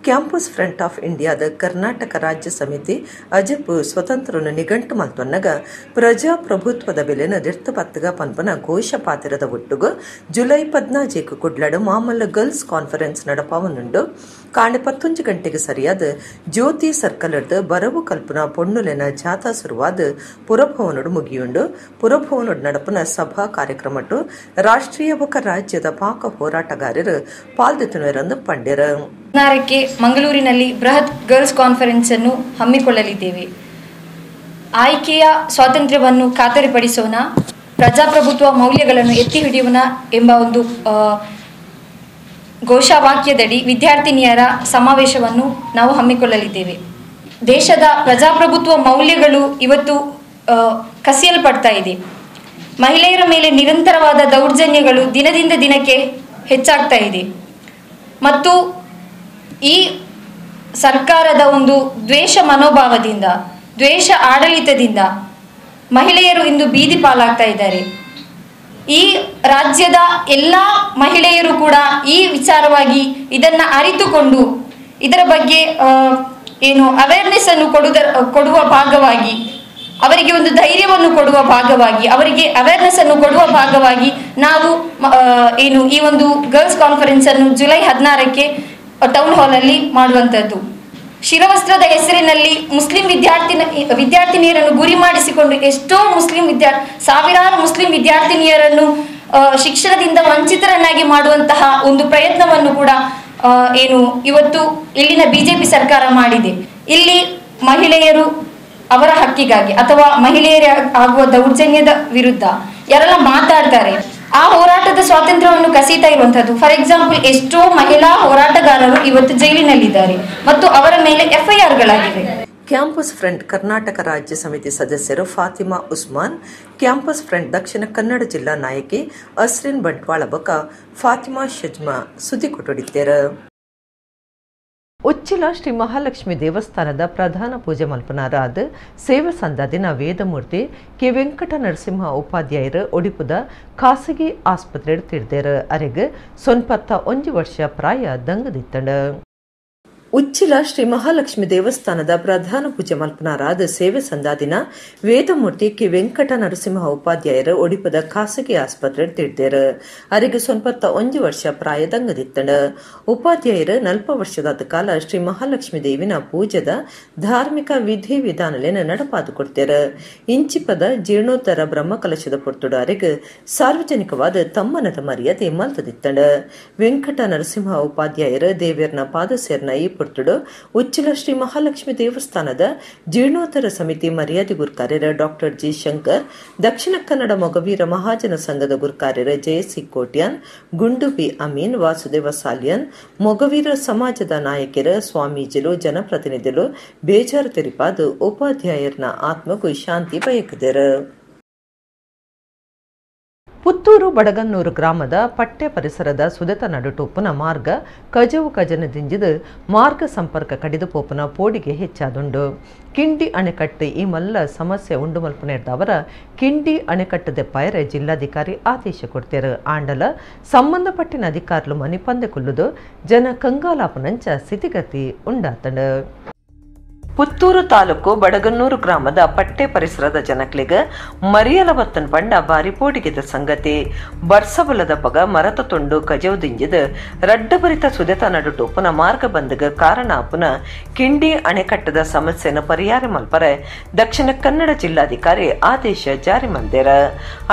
S1: campus front of ಇಂಡಿಯಾದ ಕರ್ನಾಟಕ ರಾಜ್ಯ ಸಮಿತಿ ಅಜಪ್ ಸ್ವತಂತ್ರನು ನಿಘಂಟು ಮಲ್ತೊನ್ನಗ ಪ್ರಜಾಪ್ರಭುತ್ವದ ಬೆಲೆನ ದಿರ್ತು ಪತ್ತಗ ಪನ್ಪನ ಘೋಷ ಪಾತಿರದ ಒಟ್ಟುಗು ಜುಲೈ 14 ಕುಡ್ಲಡು ಮಾಮಲ್ಲ ಗರ್ಲ್ಸ್ ಕಾನ್ಫರೆನ್ಸ್ ನಡಪಾವನುಂಡು. ಕಾಂಡೆ 11 ಗಂಟೆಗೆ ಸರಿಯಾದ ಜ್ಯೋತಿ ಸರ್ಕಲರ್ದು ಬರವು ಕಲ್ಪನಾ ಪೊಣ್ಣುಲೆನ ಜಾಥಾ ಶುರುವಾದ ಪುರಭವನೋಡು ಮುಗಿಯುಂಡು. ಪುರಭವನೋಡು ನಡಪನ ಸಭಾ ಕಾರ್ಯಕ್ರಮಟ್ಟು ರಾಷ್ಟ್ರೀಯ ಬೊಕ ರಾಜ್ಯದ ಪಾಕ ಹೋರಾಟಗಾರರು ಪಾಲ್ದೆತ್ತುನರೆಂದು ಪಂಡ್ಯರು.
S4: 16ಕ್ಕೆ ಮಂಗಳೂರಿನಲ್ಲಿ ಬೃಹತ್ ಗರ್ಲ್ಸ್ ಕಾನ್ಫರೆನ್ಸ್ ಅನ್ನು ಹಮ್ಮಿಕೊಳ್ಳಲಿದ್ದೇವೆ. ಆಯ್ಕೆಯ ಸ್ವಾತಂತ್ರ್ಯವನ್ನು ಖಾತರಿಪಡಿಸೋಣ, ಪ್ರಜಾಪ್ರಭುತ್ವ ಮೌಲ್ಯಗಳನ್ನು ಎತ್ತಿ ಹಿಡಿಯೋಣ ಎಂಬ ಒಂದು ಘೋಷವಾಕ್ಯದಡಿ ವಿದ್ಯಾರ್ಥಿನಿಯರ ಸಮಾವೇಶವನ್ನು ನಾವು ಹಮ್ಮಿಕೊಳ್ಳಲಿದ್ದೇವೆ. ದೇಶದ ಪ್ರಜಾಪ್ರಭುತ್ವ ಮೌಲ್ಯಗಳು ಇವತ್ತು ಕಸಿಯಲ್ಪಡ್ತಾ ಇದೆ. ಮಹಿಳೆಯರ ಮೇಲೆ ನಿರಂತರವಾದ ದೌರ್ಜನ್ಯಗಳು ದಿನದಿಂದ ದಿನಕ್ಕೆ ಹೆಚ್ಚಾಗ್ತಾ ಇದೆ ಮತ್ತು ಈ ಸರ್ಕಾರದ ಒಂದು ದ್ವೇಷ ಮನೋಭಾವದಿಂದ, ದ್ವೇಷ ಆಡಳಿತದಿಂದ ಮಹಿಳೆಯರು ಇಂದು ಬೀದಿ ಪಾಲಾಗ್ತಾ ಇದ್ದಾರೆ. ಈ ರಾಜ್ಯದ ಎಲ್ಲ ಮಹಿಳೆಯರು ಕೂಡ ಈ ವಿಚಾರವಾಗಿ ಇದನ್ನು ಅರಿತುಕೊಂಡು ಇದರ ಬಗ್ಗೆ ಏನು ಅವೇರ್ನೆಸ್ ಅನ್ನು ಕೊಡುವ ಭಾಗವಾಗಿ, ಅವರಿಗೆ ಒಂದು ಧೈರ್ಯವನ್ನು ಕೊಡುವ ಭಾಗವಾಗಿ, ಅವರಿಗೆ ಅವೇರ್ನೆಸ್ ಅನ್ನು ಕೊಡುವ ಭಾಗವಾಗಿ ನಾವು ಏನು ಈ ಒಂದು ಗರ್ಲ್ಸ್ ಕಾನ್ಫರೆನ್ಸ್ ಅನ್ನು ಜುಲೈ 16ಕ್ಕೆ ಟೌನ್ ಹಾಲಲ್ಲಿ ಮಾಡುವಂಥದ್ದು. ಶಿರವಸ್ತ್ರದ ಹೆಸರಿನಲ್ಲಿ ಮುಸ್ಲಿಂ ವಿದ್ಯಾರ್ಥಿನಿಯರನ್ನು ಗುರಿ ಮಾಡಿಸಿಕೊಂಡು ಎಷ್ಟೋ ಮುಸ್ಲಿಂ ಸಾವಿರಾರು ಮುಸ್ಲಿಂ ವಿದ್ಯಾರ್ಥಿನಿಯರನ್ನು ಶಿಕ್ಷಣದಿಂದ ವಂಚಿತರನ್ನಾಗಿ ಮಾಡುವಂತಹ ಒಂದು ಪ್ರಯತ್ನವನ್ನು ಕೂಡ ಏನು ಇವತ್ತು ಇಲ್ಲಿನ ಬಿಜೆಪಿ ಸರ್ಕಾರ ಮಾಡಿದೆ. ಇಲ್ಲಿ ಮಹಿಳೆಯರು ಅವರ ಹಕ್ಕಿಗಾಗಿ ಅಥವಾ ಮಹಿಳೆಯರೇ ಆಗುವ ದೌರ್ಜನ್ಯದ ವಿರುದ್ಧ ಯಾರೆಲ್ಲ ಮಾತಾಡ್ತಾರೆ ಆ ಹೋರಾಟದ ಸ್ವಾತಂತ್ರ್ಯವನ್ನು ಕಸೀತಾ ಇರುವಂತಹದ್ದು. ಫಾರ್ ಎಕ್ಸಾಂಪಲ್, ಎಷ್ಟೋ ಮಹಿಳಾ ಹೋರಾಟಗಾರರು ಇವತ್ತು ಜೈಲಿನಲ್ಲಿದ್ದಾರೆ ಮತ್ತು ಅವರ ಮೇಲೆ ಎಫ್ಐಆರ್ಗಳಾಗಿವೆ.
S1: ಕ್ಯಾಂಪಸ್ ಫ್ರಂಟ್ ಕರ್ನಾಟಕ ರಾಜ್ಯ ಸಮಿತಿ ಸದಸ್ಯರು ಫಾತಿಮಾ ಉಸ್ಮಾನ್, ಕ್ಯಾಂಪಸ್ ಫ್ರಂಟ್ ದಕ್ಷಿಣ ಕನ್ನಡ ಜಿಲ್ಲಾ ನಾಯಕಿ ಅಸ್ರಿನ್ ಬಂಟ್ವಾಳ ಬಕ ಫಾತಿಮಾ ಶಜ್ಮಾ ಸುದ್ದಿ ಕೊಟ್ಟೊಡಿದ್ದಾರೆ. ಉಚ್ಚಿಲ ಶ್ರೀ ಮಹಾಲಕ್ಷ್ಮಿ ದೇವಸ್ಥಾನದ ಪ್ರಧಾನ ಪೂಜೆ ಮಲ್ಪನಾರಾದ ಸೇವೆ ಸಂದಾದಿನ ವೇದಮೂರ್ತಿ ಕೆ ವೆಂಕಟ ನರಸಿಂಹ ಉಪಾಧ್ಯಾಯರು ಒಡಿಪುದ ಖಾಸಗಿ ಆಸ್ಪತ್ರೆ ತೀರ್ದೇರು. ಅರೆಗ್ 91 ವರ್ಷ ಪ್ರಾಯ ದಂಗದಿತ್ತಂಡ. ಉಚ್ಚಿಲ ಶ್ರೀ ಮಹಾಲಕ್ಷ್ಮಿ ದೇವಸ್ಥಾನದ ಪ್ರಧಾನ ಪೂಜೆ ಮಲ್ಪನಾರಾದ ಸೇವೆ ಸಂದಾದಿನ ವೇದಮೂರ್ತಿ ಕೆ ವೆಂಕಟ ನರಸಿಂಹ ಉಪಾಧ್ಯಾಯರು ಒಡಿಪದ ಖಾಸಗಿ ಆಸ್ಪತ್ರೆ ತೀರ್ದೇರು. ಅರೆಗ್ 91 ವರ್ಷ ಪ್ರಾಯ ದಂಗದಿತ್ತಂಡ. ಉಪಾಧ್ಯಾಯರು 40 ವರ್ಷದ ಕಾಲ ಶ್ರೀ ಮಹಾಲಕ್ಷ್ಮಿ ದೇವಿನ ಪೂಜೆದ ಧಾರ್ಮಿಕ ವಿಧಿ ವಿಧಾನಲೇನ ನಡಪಾದು ಕೊಡ್ತೇರು. ಇಂಚಿಪದ ಜೀರ್ಣೋತ್ತರ ಬ್ರಹ್ಮಕಲಶದ ಪೊರ್ತುಡು ಅರೆಗ್ ಸಾರ್ವಜನಿಕವಾದ ತಮ್ಮನದ ಮರ್ಯಾದೆ ಮಲ್ತದಿತ್ತಂಡ. ವೆಂಕಟ ನರಸಿಂಹ ಉಪಾಧ್ಯಾಯರು ದೇವಿಯರ್ನ ಪಾದಸೇರ್ನ ಈ ಪೊರ್ತುಡು ಉಚ್ಚಿಲ ಶ್ರೀ ಮಹಾಲಕ್ಷ್ಮಿ ದೇವಸ್ಥಾನದ ಜೀರ್ಣೋತ್ತರ ಸಮಿತಿ ಮರ್ಯಾದೆ ಗುರುಕಾರ್ಯರ ಡಾಕ್ಟರ್ ಜಿ ಶಂಕರ್, ದಕ್ಷಿಣ ಕನ್ನಡ ಮೊಗವೀರ ಮಹಾಜನ ಸಂಘದ ಗುರುಕಾರ್ಯರ ಜೆಸಿ ಕೋಟ್ಯಾನ್, ಗುಂಡು ಬಿ ಅಮೀನ್, ವಾಸುದೇವ ಸಾಲಿಯನ್, ಮೊಗವೀರ ಸಮಾಜದ ನಾಯಕರ ಸ್ವಾಮೀಜಿಲು, ಜನಪ್ರತಿನಿಧಿಲು ಬೇಜಾರು ತೆರಿಪಾದು ಉಪಾಧ್ಯಾಯರ್ನ ಆತ್ಮಗೂ ಶಾಂತಿ ಬಯಕಿದರು. ಪುತ್ತೂರು ಬಡಗನ್ನೂರು ಗ್ರಾಮದ ಪಟ್ಟೆ ಪರಿಸರದ ಸುದೆತ ನಡುಟೋಪುನ ಮಾರ್ಗ ಕಜವು ಕಜನ ದಿಂಜಿದು ಮಾರ್ಗ ಸಂಪರ್ಕ ಕಡಿದು ಪೋಪುನ ಪೋಡಿಗೆ ಹೆಚ್ಚಾದುಂಡು. ಕಿಂಡಿ ಅಣೆಕಟ್ಟು ಈ ಮಲ್ಲ ಸಮಸ್ಯೆ ಉಂಡು ಮಲ್ಪುನೆರ್ದವರ ಕಿಂಡಿ ಅಣೆಕಟ್ಟು ದೆಪ್ಪಾಯರೆ ಜಿಲ್ಲಾಧಿಕಾರಿ ಆದೇಶ ಕೊಡ್ತೇರು. ಆಂಡಲ ಸಂಬಂಧಪಟ್ಟಿನ ಅಧಿಕಾರಿಲು ಮನಿಪಂದೆ ಕೊಲ್ಲುದು ಜನ ಕಂಗಾಲಾಪನಂಚ ಸ್ಥಿತಿಗತಿ ಉಂಡಾತಂಡು. ಪುತ್ತೂರು ತಾಲೂಕು ಬಡಗನ್ನೂರು ಗ್ರಾಮದ ಪಟ್ಟೆ ಪರಿಸರದ ಜನಕ್ಲಿಗ ಮರಿಯಲ ಬತ್ತನ್ ಪಂಡ ಬಾರಿ ಪೋಡಿಗೆದ ಸಂಗತಿ. ಬರ್ಸಬಲದ ಪಗ ಮರತ ತುಂಡು ಕಜವು ದಿಂಜಿದ ರಡ್ಡಬರಿತ ಸುದೆತ ನಡುಟು ಪುನ ಮಾರ್ಗ ಬಂದ್ಗ ಕಾರಣ ಪುನ ಕಿಂಡಿ ಅಣೆಕಟ್ಟದ ಸಮಸ್ಯೆನ ಪರಿಹಾರ ಮಲ್ಪರೆ ದಕ್ಷಿಣ ಕನ್ನಡ ಜಿಲ್ಲಾಧಿಕಾರಿ ಆದೇಶ ಜಾರಿ ಮಂದೇರ.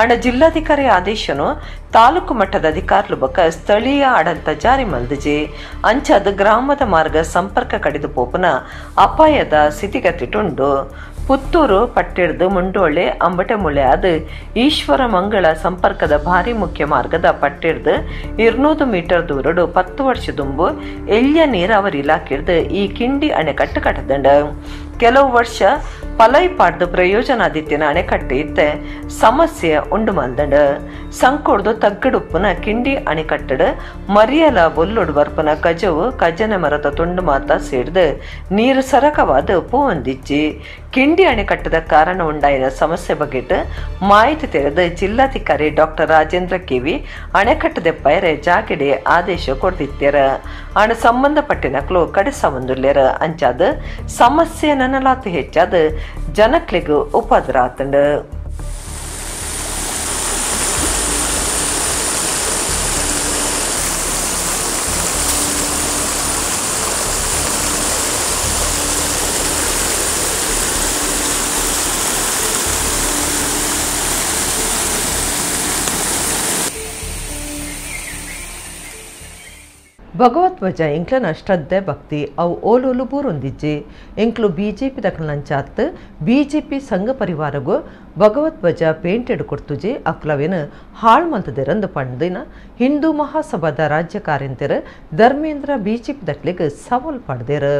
S1: ಅಣ ಜಿಲ್ಲಾಧಿಕಾರಿ ಆದೇಶನು ತಾಲೂಕು ಮಟ್ಟದ ಅಧಿಕಾರಿಲು ಬಕ ಸ್ಥಳೀಯ ಆಡಳಿತ ಜಾರಿ ಮಲ್ದಿಜಿ. ಅಂಚಾದ ಗ್ರಾಮದ ಮಾರ್ಗ ಸಂಪರ್ಕ ಕಡಿದು ಪೋಪುನ ಅಪಾಯದ ಸ್ಥಿತಿಗತಿಟುಂಡು. ಪುತ್ತೂರು ಪಟ್ಟಿಡ್ದು ಮುಂಡೋಳೆ ಅಂಬಟೆಮುಳೆ ಅದು ಈಶ್ವರ ಮಂಗಳ ಸಂಪರ್ಕದ ಭಾರಿ ಮುಖ್ಯ ಮಾರ್ಗದ ಪಟ್ಟಿಡ್ದು 200 ಮೀಟರ್ ದೂರಡು 10 ವರ್ಷ ದುಂಬು ಎಳ್ಯ ನೀರಾವರಿ ಇಲಾಖೆಡ್ದು ಈ ಕಿಂಡಿ ಅಣೆಕಟ್ಟು ಕಟ್ಟದಂಡ. ಕೆಲವು ವರ್ಷ ಪಲೈ ಪಾಡ್ದು ಪ್ರಯೋಜನಾದಿತ್ಯನ ಅಣೆಕಟ್ಟು ಇತ್ತೆ ಸಮಸ್ಯೆ ಉಂಡು ಮಲ್ದಂಡ. ಸಂಕೋಡ್ದು ತಗ್ಗಡುಪ್ಪುನ ಕಿಂಡಿ ಅಣೆಕಟ್ಟಡು ಮರಿಯಲ ಬೊಲ್ಲುಡು ಬರ್ಪನ ಕಜವು ಕಜನೆ ಮರದ ತುಂಡು ಮಾತ ಸೇರ್ದು ನೀರು ಸರಕವಾದ ಪೂವಂದಿಚ್ಚಿ. ಕಿಂಡಿ ಅಣೆಕಟ್ಟದ ಕಾರಣ ಉಂಡಾಯಿನ ಸಮಸ್ಯೆ ಬಗೆಟ್ ಮಾಹಿತಿ ತೆರೆದು ಜಿಲ್ಲಾಧಿಕಾರಿ ಡಾಕ್ಟರ್ ರಾಜೇಂದ್ರ ಕೆವಿ ಅಣೆಕಟ್ಟದೆಪ್ಪಯರೆ ಜಾಗೆಡೆ ಆದೇಶ ಕೊಡ್ದಿತ್ತರ. ಅಣ ಸಂಬಂಧಪಟ್ಟಿನಕ್ಲು ಕಡೆಸ ಒಂದುಲ್ಲೇರ. ಅಂಚಾದ ಸಮಸ್ಯೆ ನನಲಾತು ಹೆಚ್ಚಾದ ಜನಕ್ಲಿಗೂ ಉಪದ್ರ ಆತಂಡ. ಭಗವತ್ವಜ ಎಂಕ್ಲನ ಶ್ರದ್ಧೆ ಭಕ್ತಿ ಅವು ಓಲೋಲು ಬೂರೊಂದಿಜ್ಜಿ. ಎಂಕ್ಲು ಬಿಜೆಪಿ ದಕ್ಕಲಂಚಾತ್ ಬಿಜೆಪಿ ಸಂಘ ಪರಿವಾರಗೂ ಭಗವತ್ವಜ ಪೇಂಟೆಡ್ ಕೊಡ್ತುಜಿ ಅಕ್ಲವೇನು ಹಾಳ್ ಮಲ್ತದೆರಂದು ಪಂಡಿನ ಹಿಂದೂ ಮಹಾಸಭಾದ ರಾಜ್ಯ ಕಾರ್ಯಂತೆರು ಧರ್ಮೇಂದ್ರ ಬಿಜೆಪಿ ದಕ್ಲಿಗೆ ಸವಾಲ್ ಪಡೆದೇರು.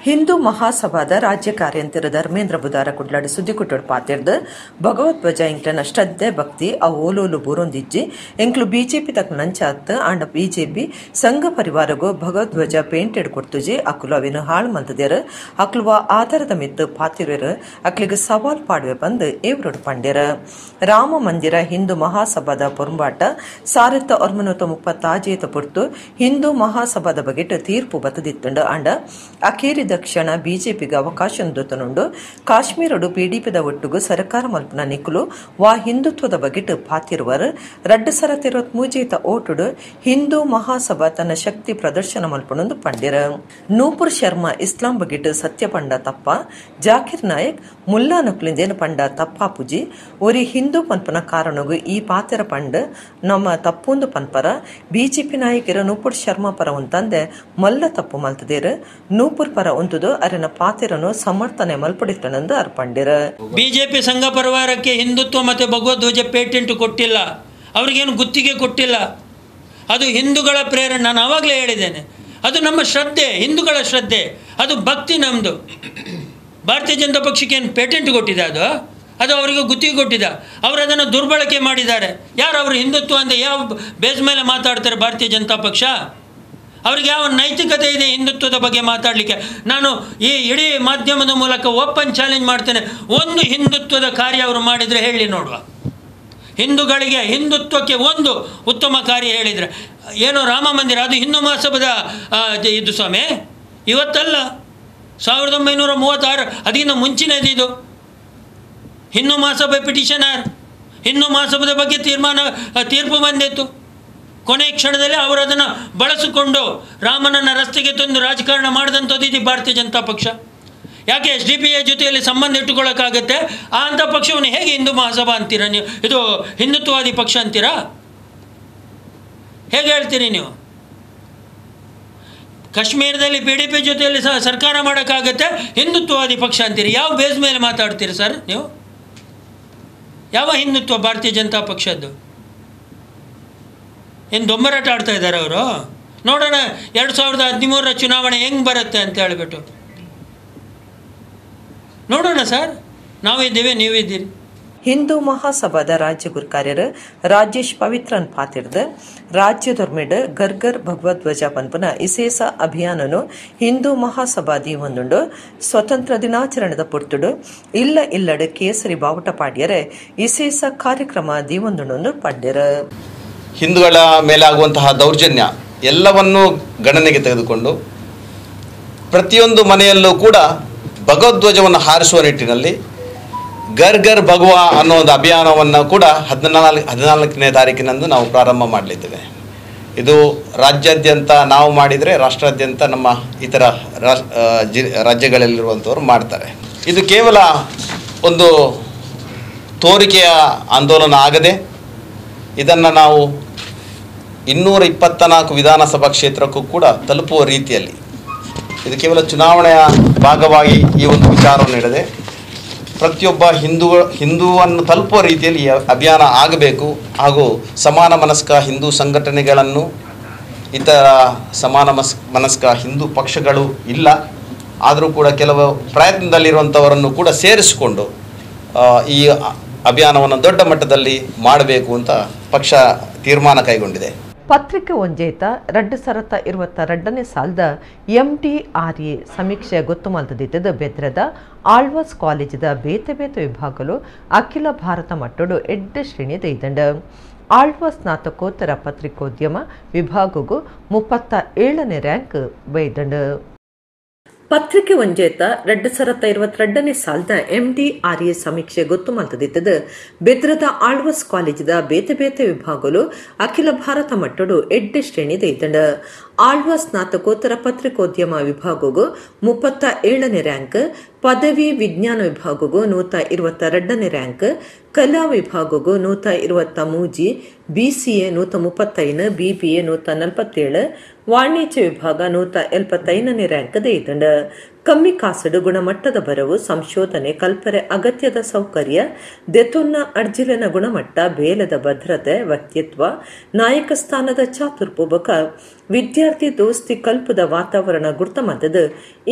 S1: Hindu ಮಹಾಸಭಾದ ರಾಜ್ಯ ಕಾರ್ಯಂತರ ಧರ್ಮೇಂದ್ರ ಬುಧಾರ ಕುಡ್ಲಾಡಿ ಸುದ್ದಿಕುಟ್ಟೋಡು ಪಾತಿರ್ದು ಭಗವದ್ವಜ ಎಂಕ್ಲನ ಶ್ರದ್ಧೆ ಭಕ್ತಿ ಆ ಓಲೋಲು ಬೂರೊಂದಿಜ್ಜಿ ಎಂಕ್ಲು ಬಿಜೆಪಿ ತಕ್ಕ ನಂಚಾತ್ ಆಂಡ ಬಿಜೆಪಿ ಸಂಘ ಪರಿವಾರಗು ಭಗವದ್ವಜ ಪೇಂಟೆಡ್ ಕೊಡ್ತುಜಿ ಅಕ್ಲು ಅವಿನ ಹಾಳು ಮಂತದೇರು ಅಕ್ಲುವ ಆಧಾರದ ಮಿತ್ತು ಪಾತಿರು ಅಕ್ಲಿಗೆ ಸವಾಲ್ ಪಾಡುವೆ ಬಂದು ಏವ್ರೋಡು ಪಂಡ್ಯರ. ರಾಮ ಮಂದಿರ ಹಿಂದೂ ಮಹಾಸಭಾದ ಪೊರಂಬಾಟ 1936 ಪೊರ್ತು ಹಿಂದೂ ಮಹಾಸಭಾದ ಬಗೆಟ್ ತೀರ್ಪು ಬತ್ತದಿತ್ತುಂಡು ಆಂಡ ಅಖೇರಿದ ಕ್ಷಣ ಬಿಜೆಪಿಗೆ ಅವಕಾಶ ದೊತ್ತನುಂಡು. ಕಾಶ್ಮೀರಡು ಪಿಡಿಪಿದ ಒಟ್ಟುಗು ಸರ್ಕಾರ ಮಲ್ಪನ ನಿಕ್ಕುಲು ವಾ ಹಿಂದುತ್ವದ ಬಗೆಟ್ ಪಾತಿರುವರು. 2023 ಓಟುಡು ಹಿಂದೂ ಮಹಾಸಭಾ ತನ್ನ ಶಕ್ತಿ ಪ್ರದರ್ಶನ ಮಲ್ಪನೊಂದು ಪಂಡಿರ. ನೂಪುರ್ ಶರ್ಮಾ ಇಸ್ಲಾಂ ಬಗೆಟ್ ಸತ್ಯ ಪಂಡ ತಪ್ಪ, ಜಾಕಿರ್ ನಾಯಕ್ ಮುಲ್ಲಾ ನಕ್ಲಿಂದೇನು ಪಂಡ ತಪ್ಪಾಪುಜಿ, ಒರಿ ಹಿಂದೂ ಪನ್ಪನ ಕಾರಣಗು ಈ ಪಾತೆರ ಪಂಡ ನಮ್ಮ ತಪ್ಪೊಂದು ಪನ್ಪರ. ಬಿಜೆಪಿ ನಾಯಕರ ನೂಪುರ್ ಶರ್ಮಾ ಪರ ಉಂತಂದೆ ಮಲ್ಲ ತಪ್ಪು ಮಲ್ತದೇರು, ನೂಪುರ್ ಪರ ಉಂಟುದು ಅರೆನ ಪಾತೆರನು ಸಮರ್ಥನೆ ಮಲ್ಪಡಿತನಂದು ಅರ್ಪಂಡಿರ.
S5: ಬಿಜೆಪಿ ಸಂಘ ಪರಿವಾರಕ್ಕೆ ಹಿಂದುತ್ವ ಮತ್ತು ಭಗವದ್ವಜ ಪೇಟೆಂಟ್ ಕೊಟ್ಟಿಲ್ಲ, ಅವ್ರಿಗೇನು ಗುತ್ತಿಗೆ ಕೊಟ್ಟಿಲ್ಲ. ಅದು ಹಿಂದೂಗಳ ಪ್ರೇರಣೆ. ನಾನು ಆವಾಗಲೇ ಹೇಳಿದ್ದೇನೆ, ಅದು ನಮ್ಮ ಶ್ರದ್ಧೆ, ಹಿಂದೂಗಳ ಶ್ರದ್ಧೆ, ಅದು ಭಕ್ತಿ ನಮ್ಮದು. ಭಾರತೀಯ ಜನತಾ ಪಕ್ಷಕ್ಕೆ ಏನು ಪೇಟೆಂಟ್ ಕೊಟ್ಟಿದೆ? ಅದು ಅದು ಅವರಿಗೆ ಗುತ್ತಿಗೆ ಕೊಟ್ಟಿದೆ. ಅವರು ಅದನ್ನು ದುರ್ಬಳಕೆ ಮಾಡಿದ್ದಾರೆ. ಯಾರು ಅವರು ಹಿಂದುತ್ವ ಅಂತ ಯಾವ ಬೇಸ್ ಮೇಲೆ ಮಾತಾಡ್ತಾರೆ ಭಾರತೀಯ ಜನತಾ ಪಕ್ಷ? ಅವ್ರಿಗೆ ಯಾವ ನೈತಿಕತೆ ಇದೆ ಹಿಂದುತ್ವದ ಬಗ್ಗೆ ಮಾತಾಡಲಿಕ್ಕೆ? ನಾನು ಈ ಇಡೀ ಮಾಧ್ಯಮದ ಮೂಲಕ ಓಪನ್ ಚಾಲೆಂಜ್ ಮಾಡ್ತೇನೆ, ಒಂದು ಹಿಂದುತ್ವದ ಕಾರ್ಯ ಅವರು ಮಾಡಿದರೆ ಹೇಳಿ ನೋಡುವ. ಹಿಂದೂಗಳಿಗೆ ಹಿಂದುತ್ವಕ್ಕೆ ಒಂದು ಉತ್ತಮ ಕಾರ್ಯ ಹೇಳಿದರೆ ಏನೋ ರಾಮ ಮಂದಿರ, ಅದು ಹಿಂದೂ ಮಹಾಸಭಾದ ಇದು ಸ್ವಾಮಿ, ಇವತ್ತಲ್ಲ, 1936 ಅದಕ್ಕಿಂತ ಮುಂಚಿನದು ಇದು. ಹಿಂದೂ ಮಹಾಸಭೆ ಪಿಟಿಷನರ್, ಹಿಂದೂ ಮಹಾಸಭಾದ ಬಗ್ಗೆ ತೀರ್ಪು ಬಂದಿತ್ತು. ಕೊನೆ ಕ್ಷಣದಲ್ಲಿ ಅವರು ಅದನ್ನು ಬಳಸಿಕೊಂಡು ರಾಮನನ್ನು ರಸ್ತೆಗೆ ತಂದು ರಾಜಕಾರಣ ಮಾಡಿದಂಥದ್ದು ಇದು ಭಾರತೀಯ ಜನತಾ ಪಕ್ಷ. ಯಾಕೆ S D P A ಜೊತೆಯಲ್ಲಿ ಸಂಬಂಧ ಇಟ್ಟುಕೊಳ್ಳೋಕ್ಕಾಗತ್ತೆ? ಆ ಅಂಥ ಪಕ್ಷವನ್ನು ಹೇಗೆ ಹಿಂದೂ ಮಹಾಸಭಾ ಅಂತೀರಾ ನೀವು? ಇದು ಹಿಂದುತ್ವವಾದಿ ಪಕ್ಷ ಅಂತೀರಾ? ಹೇಗೆ ಹೇಳ್ತೀರಿ ನೀವು? ಕಾಶ್ಮೀರದಲ್ಲಿ P D P ಜೊತೆಯಲ್ಲಿ ಸರ್ಕಾರ ಮಾಡೋಕ್ಕಾಗತ್ತೆ, ಹಿಂದುತ್ವವಾದಿ ಪಕ್ಷ ಅಂತೀರಿ. ಯಾವ ಬೇಸ್ ಮೇಲೆ ಮಾತಾಡ್ತೀರಿ ಸರ್ ನೀವು? ಯಾವ ಹಿಂದುತ್ವ ಭಾರತೀಯ ಜನತಾ ಪಕ್ಷದ್ದು? ಏನು ದೊಂಬರಾಟ ಆಡ್ತಾ ಇದ್ದಾರೆ ಅವರು? ನೋಡೋಣ 2013 ಚುನಾವಣೆ ಹೆಂಗೆ ಬರುತ್ತೆ ಅಂತ ಹೇಳಿಬಿಟ್ಟು ನೋಡೋಣ ಸರ್. ನಾವಿದ್ದೀವಿ, ನೀವಿದ್ದೀರಿ.
S1: ಹಿಂದೂ ಮಹಾಸಭಾದ ರಾಜ್ಯ ಗುರುಕಾರ್ಯರು ರಾಜೇಶ್ ಪವಿತ್ರನ್ ಪಾತಿರ್ದು ರಾಜ್ಯದೊರ್ಮೆಡ್ ಗರ್ಗರ್ ಭಗವದ್ವಜ ಪನ್ಪುನ ಇಸೇಸ ಅಭಿಯಾನನು ಹಿಂದೂ ಮಹಾಸಭಾ ದೀವೊಂದುಂಡು. ಸ್ವತಂತ್ರ ದಿನಾಚರಣೆದ ಪೊರ್ತುಡು ಇಲ್ಲ ಇಲ್ಲಡು ಕೇಸರಿ ಬಾವುಟ ಪಾಡ್ಯರೆ ಇಸೇಸ ಕಾರ್ಯಕ್ರಮ ದೀವೊಂದುಂಡು ಪಡ್ಯರು.
S6: ಹಿಂದೂಗಳ ಮೇಲಾಗುವಂತಹ ದೌರ್ಜನ್ಯ ಎಲ್ಲವನ್ನೂ ಗಣನೆಗೆ ತೆಗೆದುಕೊಂಡು ಪ್ರತಿಯೊಂದು ಮನೆಯಲ್ಲೂ ಕೂಡ ಭಗವದ್ವಜವನ್ನು ಹಾರಿಸುವ ನಿಟ್ಟಿನಲ್ಲಿ ಗರ್ ಗರ್ ಭಗವಾ ಅನ್ನೋ ಒಂದು ಅಭಿಯಾನವನ್ನು ಕೂಡ 14ನೇ ತಾರೀಕಿನಂದು ನಾವು ಪ್ರಾರಂಭ ಮಾಡಲಿದ್ದೇವೆ. ಇದು ರಾಜ್ಯಾದ್ಯಂತ ನಾವು ಮಾಡಿದರೆ ರಾಷ್ಟ್ರಾದ್ಯಂತ ನಮ್ಮ ಇತರ ರಾಜ್ಯಗಳಲ್ಲಿರುವಂಥವರು ಮಾಡ್ತಾರೆ. ಇದು ಕೇವಲ ಒಂದು ತೋರಿಕೆಯ ಆಂದೋಲನ ಆಗದೆ ಇದನ್ನು ನಾವು 224 ವಿಧಾನಸಭಾ ಕ್ಷೇತ್ರಕ್ಕೂ ಕೂಡ ತಲುಪುವ ರೀತಿಯಲ್ಲಿ, ಇದು ಕೇವಲ ಚುನಾವಣೆಯ ಭಾಗವಾಗಿ ಈ ಒಂದು ವಿಚಾರವನ್ನು ಇಡದೆ ಪ್ರತಿಯೊಬ್ಬ ಹಿಂದೂವನ್ನು ತಲುಪುವ ರೀತಿಯಲ್ಲಿ ಈ ಅಭಿಯಾನ ಆಗಬೇಕು. ಹಾಗೂ ಸಮಾನ ಮನಸ್ಕ ಹಿಂದೂ ಸಂಘಟನೆಗಳನ್ನು, ಇತರ ಸಮಾನ ಮನಸ್ಕ ಹಿಂದೂ ಪಕ್ಷಗಳು ಇಲ್ಲ, ಆದರೂ ಕೂಡ ಕೆಲವು ಪ್ರಯತ್ನದಲ್ಲಿರುವಂಥವರನ್ನು ಕೂಡ ಸೇರಿಸಿಕೊಂಡು ಈ ಅಭಿಯಾನವನ್ನು ದೊಡ್ಡ ಮಟ್ಟದಲ್ಲಿ ಮಾಡಬೇಕು ಅಂತ ಪಕ್ಷ ತೀರ್ಮಾನ ಕೈಗೊಂಡಿದೆ.
S1: ಪತ್ರಿಕೆ ಒಂಜೇತ 2022 ಸಾಲದ MTRA ಸಮೀಕ್ಷೆ ಗೊತ್ತು ಮಲ್ತದಿತ್ತದ ಬೆದ್ರದ ಆಳ್ವಾಸ್ ಕಾಲೇಜಿದ ಬೇತೆ ಬೇತೆ ವಿಭಾಗಲು ಅಖಿಲ ಭಾರತ ಮಟ್ಟಡು ಎಡ್ಡೆ ಶ್ರೇಣಿ ದೈದಂಡ. ಆಳ್ವಾಸ್ ಸ್ನಾತಕೋತ್ತರ ಪತ್ರಿಕೋದ್ಯಮ ವಿಭಾಗಗೂ 37ನೇ ರ್ಯಾಂಕ್ ಬೈದಂಡ. ಪತ್ರಿಕೆ ಒಂಜೇತ 2022 ಸಾಲದ MTRA ಸಮೀಕ್ಷೆ ಗೊತ್ತು ಮಲ್ತದಿತ್ತದ ಬೆದ್ರದ ಆಳ್ವಾಸ್ ಕಾಲೇಜಿದ ಬೇತೆ ಬೇತೆ ವಿಭಾಗಲು ಅಖಿಲ ಭಾರತ ಮಟ್ಟಡು ಎಡ್ಡೆ ಶ್ರೇಣಿ ದೈದಂಡ. ಆಳ್ವಾಸ್ ಸ್ನಾತಕೋತ್ತರ ಪತ್ರಿಕೋದ್ಯಮ ವಿಭಾಗಗೂ 37ನೇ ರ್ಯಾಂಕ್, ಪದವಿ ವಿಜ್ಞಾನ ವಿಭಾಗಗೂ 122ನೇ ರ್ಯಾಂಕ್, ಕಲಾ ವಿಭಾಗಗೂ 123, BCA 135, BBA 147, ವಾಣಿಜ್ಯ ವಿಭಾಗ 175ನೇ ರ್ಯಾಂಕ್ ದೈದಂಡ. ಕಮ್ಮಿ ಕಾಸಡು ಗುಣಮಟ್ಟದ ಬರವು ಸಂಶೋಧನೆ ಕಲ್ಪರೆ ಅಗತ್ಯದ ಸೌಕರ್ಯ ದೆತೊನ್ನ ಅರ್ಜಿಲೆನ ಗುಣಮಟ್ಟ ಬೇಲದ ಭದ್ರತೆ ವ್ಯಕ್ತಿತ್ವ ನಾಯಕ ಸ್ಥಾನದ ಚಾತುರ್ಪು ಬೊಕ ವಿದ್ಯಾರ್ಥಿ ದೋಸ್ತಿ ಕಲ್ಪದ ವಾತಾವರಣ ಗುರ್ತಮಂತದ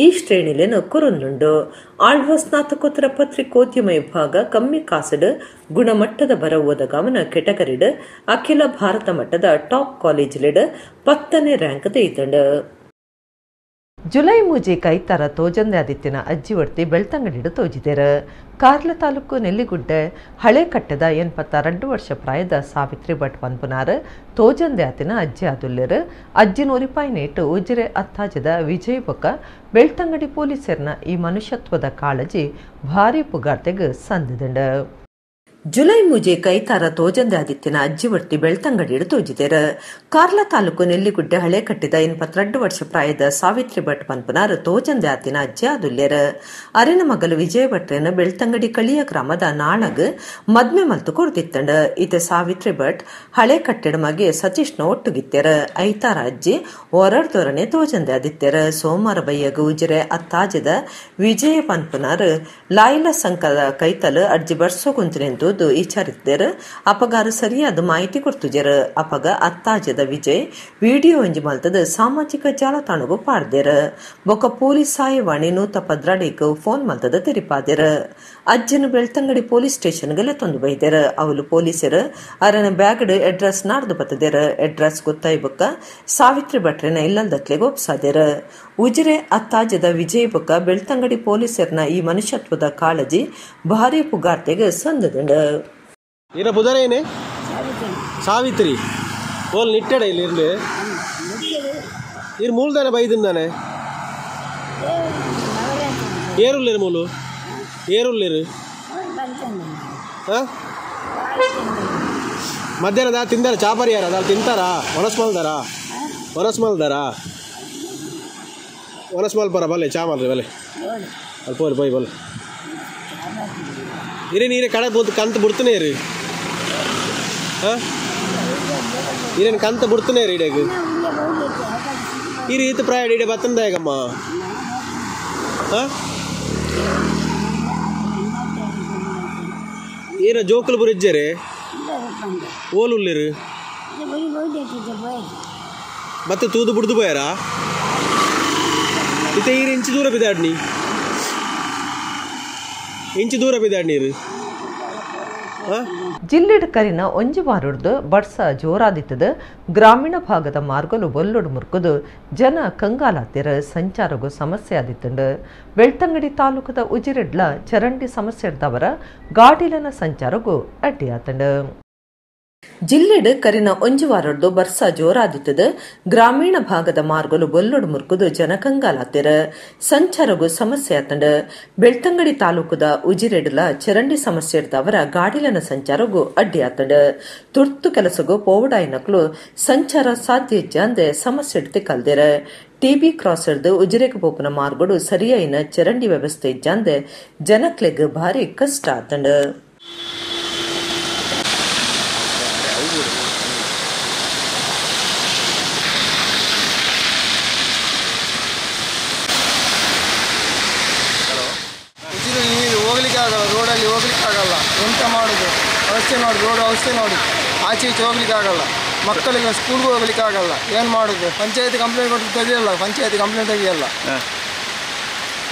S1: ಈ ಶ್ರೇಣಿಲೇನು ಕೊರೊಂದುಂಡು. ಆಳ್ವ ಸ್ನಾತಕೋತ್ತರ ಪತ್ರಿಕೋದ್ಯಮ ವಿಭಾಗ ಕಮ್ಮಿ ಕಾಸಡು ಗುಣಮಟ್ಟದ ಬರವು ಒದಗಾವನ ಕೆಟಗರಿಡ್ ಅಖಿಲ ಭಾರತ ಮಟ್ಟದ ಟಾಪ್ ಕಾಲೇಜ್ ಲೆಡ್ 10ನೇ ರ್ಯಾಂಕ್ ತೆಗೆದುಂಡು. ಜುಲೈ ಮೂಜಿ ಕೈತಾರ ತೋಜಂದೆ ಆದಿತ್ಯನ ಅಜ್ಜಿ ಒಡ್ತಿ ಬೆಳ್ತಂಗಡಿಡು ತೋಜಿದೆರು. ಕಾರ್ಲ ತಾಲೂಕು ನೆಲ್ಲಿಗುಡ್ಡೆ ಹಳೆ ಕಟ್ಟದ 82 ವರ್ಷ ಪ್ರಾಯದ ಸಾವಿತ್ರಿ ಭಟ್ ಪನ್ಪುನಾರ್ ತೋಜಂದೆ ಆತಿನ ಅಜ್ಜಿ ಆದುಲ್ಲೆರು. ಅಜ್ಜಿನೂರಿಪಾಯಿನೇಟು ಉಜಿರೆ ಅತ್ತಾಜದ ವಿಜಯ್ ಬೊಕ್ಕ ಬೆಳ್ತಂಗಡಿ ಪೊಲೀಸರ್ನ ಈ ಮನುಷ್ಯತ್ವದ ಕಾಳಜಿ ಭಾರಿ ಪುಗಾರ್ತೆಗ್ ಸಂದಿದಂಡು. ಜುಲೈ ಮೂಜೆ ಕೈತಾರ ತೋಜಂದೆ ಆದಿತ್ಯನ ಅಜ್ಜಿ ಒಡ್ತಿ ಬೆಳ್ತಂಗಡಿಡು ತೋಜಿದೆರು. ಕಾರ್ಲ ತಾಲೂಕು ನೆಲ್ಲಿಗುಡ್ಡೆ ಹಳೆ ಕಟ್ಟಿದ 82 ವರ್ಷ ಪ್ರಾಯದ ಸಾವಿತ್ರಿ ಭಟ್ ಪನ್ಪುನಾರ್ ತೋಜಂದೆ ಆತಿನ ಅಜ್ಜಿ ಆದುಲ್ಲೆರು. ಅರೆನ ಮಗಲು ವಿಜಯ ಭಟ್ರೆನ ಬೆಳ್ತಂಗಡಿ ಕಳಿಯ ಗ್ರಾಮದ ನಾಳಗ್ ಮದ್ಮೆ ಮಲ್ತು ಕೊರ್ದಿತ್ತಂಡ. ಇತ ಸಾವಿತ್ರಿ ಭಟ್ ಹಳೆ ಕಟ್ಟಡ ಮಗೆ ಸತೀಶ್ನ ಒಟ್ಟುಗಿತ್ತೆರು. ಐತಾರ ಅಜ್ಜಿ ಒರಡ್ದೊರನೆ ತೋಜಂದೆ ಆದಿತ್ಯರು. ಸೋಮವಾರ ಬಯ್ಯಗ ಉಜಿರೆ ಅತ್ತಾಜದ ವಿಜಯ ಪನ್ಪುನಾರ್ ಲಾಯಿಲ ಸಂಕದ ಕೈತಲು ಅಜ್ಜಿ ಬರ್ಸೋಗುಂತಿನೆಂದು ವಿಚಾರಿಸಿದರು. ಅಪಗಾರ ಸರಿಯಾದ ಮಾಹಿತಿ ಕೊಡ್ತುಜರು. ಅಪಗ ಅತ್ತಾಜದ ವಿಜಯ್ ವಿಡಿಯೋ ಒಂಜಿ ಮಲ್ತದ ಸಾಮಾಜಿಕ ಜಾಲತಾಣಗೂ ಪಾಡ್ದೆರು. ಬೊಕ ಪೊಲೀಸ್ ಸಹಾಯವಾಣಿ 112 ಫೋನ್ ಮಲ್ತದ ತೆರಿಪಾದೆರು. ಅಜ್ಜನ ಬೆಳ್ತಂಗಡಿ ಪೊಲೀಸ್ ಸ್ಟೇಷನ್ಗೆಲ್ಲ ತಂದು ಬೈದೆರು. ಅವಲು ಪೊಲೀಸರು ಅರನ ಬ್ಯಾಗ್ಡ್ ಅಡ್ರೆಸ್ ನಾಡ್ದು ಬತ್ತದೆರು. ಅಡ್ರೆಸ್ ಗೊತ್ತಾಯಿ ಬೊಕ್ಕ ಸಾವಿತ್ರಿ ಭಟ್ರೆನ ಇಲ್ಲಲ್ದಕ್ಲೆಗೆ ಒಪ್ಸಾದೆರು. ಉಜಿರೆ ಅತ್ತಾಜದ ವಿಜಯ್ ಬೊಕ್ಕ ಬೆಳ್ತಂಗಡಿ ಪೊಲೀಸರ್ನ ಈ ಮನುಷ್ಯತ್ವದ ಕಾಳಜಿ ಭಾರಿ ಪುಗಾರ್ತೆಗೆ ಸಂದದಂಡ.
S7: ಏನ ಪುದರ ಏನೇ ಸಾವಿತ್ರಿ ಓಲ್ ನಿಟ್ಟಡ ಇಲ್ಲಿ ಇರ್ಲಿ ಇರ್ ಮೂಲ್ದಾನೆ ಬೈದಿಂದಾನೆ ಏರುಲ್ಲೇರು ಮೂಲು ಏರುಲ್ಲೇರು ಮಧ್ಯಾಹ್ನ ದಾ ತಿಂದಾರ ಚಾಪರಿ ಯಾರ ಅದಾಲ್ ತಿಂತಾರಾ ಒಣಸ್ಮಲ್ದಾರ ಒಣಸ್ಮಲ್ದಾರ ಒಣಸ್ಮಲ್ ಪರ ಬಲ್ಲೆ ಚಾ ಮಾಡ್ರಿ ಬಲ್ಲೆ ಅಲ್ಲಿ ಪೋರಿ ಪೋಯ್ ಬಲ್ಲೆ ಇರಿ ನೀರೇ ಕಡೆ ಬೋದು ಕಂತ ಬಿಡ್ತಾನೆ ಇರಿ ಹಾಂ ಇರೇನು ಕಂತ ಬಿಡ್ತಾನೆ ಇರಿ ಇಡೇಗ ಈ ರೀತಿ ಪ್ರಾಯ ಇಡೆ ಬತ್ತಂದಾಗಮ್ಮ ಹಾಂ ಏನ ಜೋಕುಲು ಬುರಿಜ್ಜರೆ ಓಲುಲ್ಲೇರು ಮತ್ತೆ ತೂದು ಬುಡ್ದು ಬೋಯಾರಾ ಇತ್ತೆ ಈರು ಇಂಚು ದೂರ ಬಿದ್ದಾಡ್ನಿ ಇಂಚು ದೂರ ಬಿದ್ದಾಡ್ ನೀರು.
S1: ಜಿಲ್ಲೆಡ್ ಕರಿನ ಒಂಜಿ ವಾರಡ್ದು ಬಡ್ಸ ಜೋರಾದಿತ್ತದ ಗ್ರಾಮೀಣ ಭಾಗದ ಮಾರ್ಗಲು ಬೊಲ್ಲೊಡು ಮುರ್ಕುದು ಜನ ಕಂಗಾಲಾತಿರ ಸಂಚಾರಗೂ ಸಮಸ್ಯೆ ಆದಿತ್ತಂಡು. ಬೆಳ್ತಂಗಡಿ ತಾಲೂಕದ ಉಜಿರೆಡ್ಲ ಚರಂಡಿ ಸಮಸ್ಯೆ ಇದ್ದವರ ಗಾಡಿಲನ ಸಂಚಾರಗೂ ಅಡ್ಡಿಯಾತಂಡು. ಜಿಲ್ಲೆಡ್ ಕರಿನ ಒಂಜಿ ವಾರಡ್ದು ಬರ್ಸ ಜೋರಾದಿತ್ತದ ಗ್ರಾಮೀಣ ಭಾಗದ ಮಾರ್ಗಲು ಬೊಲ್ಲೊಡು ಮುರ್ಕುದು ಜನ ಕಂಗಾಲಾತಿರ ಸಂಚಾರಗೂ ಸಮಸ್ಯೆ ಆತಂಡ. ಬೆಳ್ತಂಗಡಿ ತಾಲೂಕದ ಉಜಿರೆಡ್ಲ ಚರಂಡಿ ಸಮಸ್ಯೆ ಇದ್ದವರ ಗಾಡಿಲನ ಸಂಚಾರಗೂ ಅಡ್ಡಿಯಾತಂಡ. ತುರ್ತು ಕೆಲಸಗೂ ಪೋವಡಾಯಿನಕ್ಲು ಸಂಚಾರ ಸಾಧ್ಯ ಇಜ್ಜಾಂದೆ ಸಮಸ್ಯೆ ಇಡ್ತಿ ಕಲ್ದಿರ. ಟಿಬಿ ಕ್ರಾಸ್ ಹಿಡ್ದು ಉಜಿರೆಗೆ ಪೋಪುನ ಮಾರ್ಗಡು ಸರಿಯಾಯಿನ ಚರಂಡಿ ವ್ಯವಸ್ಥೆ ಇಜ್ಜಾಂದೆ ಜನಕ್ಲೆಗ್ ಭಾರಿ ಕಷ್ಟ ಆತಂಡ.
S8: ಆಗಲ್ಲ, ರೋಡಲ್ಲಿ ಹೋಗ್ಲಿಕ್ಕೆ ಆಗಲ್ಲ, ಎಂತ ಮಾಡೋದು? ಅವಸ್ಥೆ ನೋಡಿ, ರೋಡ್ ಅವಸ್ಥೆ ನೋಡಿ, ಆಚೆ ಈಚೆ ಹೋಗ್ಲಿಕ್ಕೆ ಆಗಲ್ಲ, ಮಕ್ಕಳಿಗೆ ಸ್ಕೂಲ್ಗೂ ಹೋಗ್ಲಿಕ್ಕೆ ಆಗಲ್ಲ, ಏನು ಮಾಡೋದು? ಪಂಚಾಯತಿ ಕಂಪ್ಲೇಂಟ್ ಕೊಟ್ಟು ತೆಗಿಯಲ್ಲ, ಪಂಚಾಯತಿ ಕಂಪ್ಲೇಂಟ್ ತೆಗಿಯಲ್ಲ.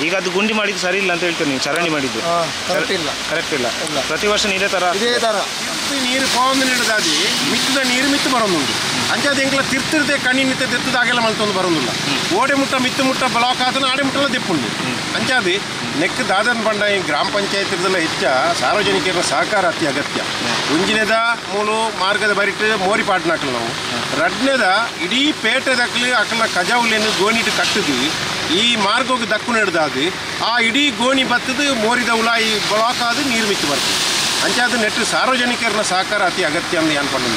S9: ಈಗ ಅದು ಗುಂಡಿ ಮಾಡಿದ್ದು ಸರಿ ಇಲ್ಲ ಅಂತ ಹೇಳ್ತೀವಿ ನೀವು, ಚರಂಡಿ ಮಾಡಿದ್ದು
S8: ಕರೆಕ್ಟ್ ಇಲ್ಲ,
S9: ಕರೆಕ್ಟ್ ಇಲ್ಲ. ಪ್ರತಿ ವರ್ಷ ಇದೇ ಥರ
S8: ಇದೇ ಥರ
S10: ನೀರು ಪೋಂದು ನೀಡದಾದಿ ಮಿತ್ತದ ನೀರು ಮಿತ್ತು ಬರೋದುಂಟು. ಅಂಚಾದ ಎಂಕ್ಲ ತಿರ್ತಿರ್ದೆ ಕಣ್ಣಿ ನಿತ್ತ ತಿರ್ತದಾಗೆಲ್ಲ ಮಲ್ತೊಂದು ಬರೋದಿಲ್ಲ. ಓಡೆ ಮುಟ್ಟ ಮಿತ್ತು ಮುಟ್ಟ ಬ್ಲಾಕ್ ಆದನ ಆಡೆ ಮುಟ್ಟಲ್ಲ ದೆಪ್ಪುಂಡು. ಅಂಚಾದಿ ನೆಕ್ ದಾದನ್ ಬಂಡ ಈ ಗ್ರಾಮ ಪಂಚಾಯತ್ ಹೆಚ್ಚ ಸಾರ್ವಜನಿಕರ ಸಹಕಾರ ಅತಿ ಅಗತ್ಯ. ಒಂಜಿನೇದ ಮೂಲು ಮಾರ್ಗದ ಬರಿಟ್ಟು ಮೋರಿ ಪಾಟ್ನಾಕಲು ನಾವು, ರಡ್ನೇದ ಇಡೀ ಪೇಟೆ ದಕ್ಕಲಿ ಅಕಲ ಕಜಾವುಲೇನು ಗೋಣಿಟ್ಟು ಕಟ್ಟಿದ್ವಿ ಈ ಮಾರ್ಗೋಗಿ ದಕ್ಕು ನಡೆದಾದು ಆ ಇಡೀ ಗೋಣಿ ಬತ್ತದು ಮೋರಿದ ಉಲಾಯಿ ಬ್ಲಾಕ್ ಆದ ನೀರು ಮಿಚ್ಚು ಬರ್ತದೆ. ಅಂಚಾದ ನೆಟ್ಟು ಸಾರ್ವಜನಿಕರನ್ನ ಸಹಕಾರ ಅತಿ ಅಗತ್ಯ ಅಂತ ಅನ್ಕೊಂಡು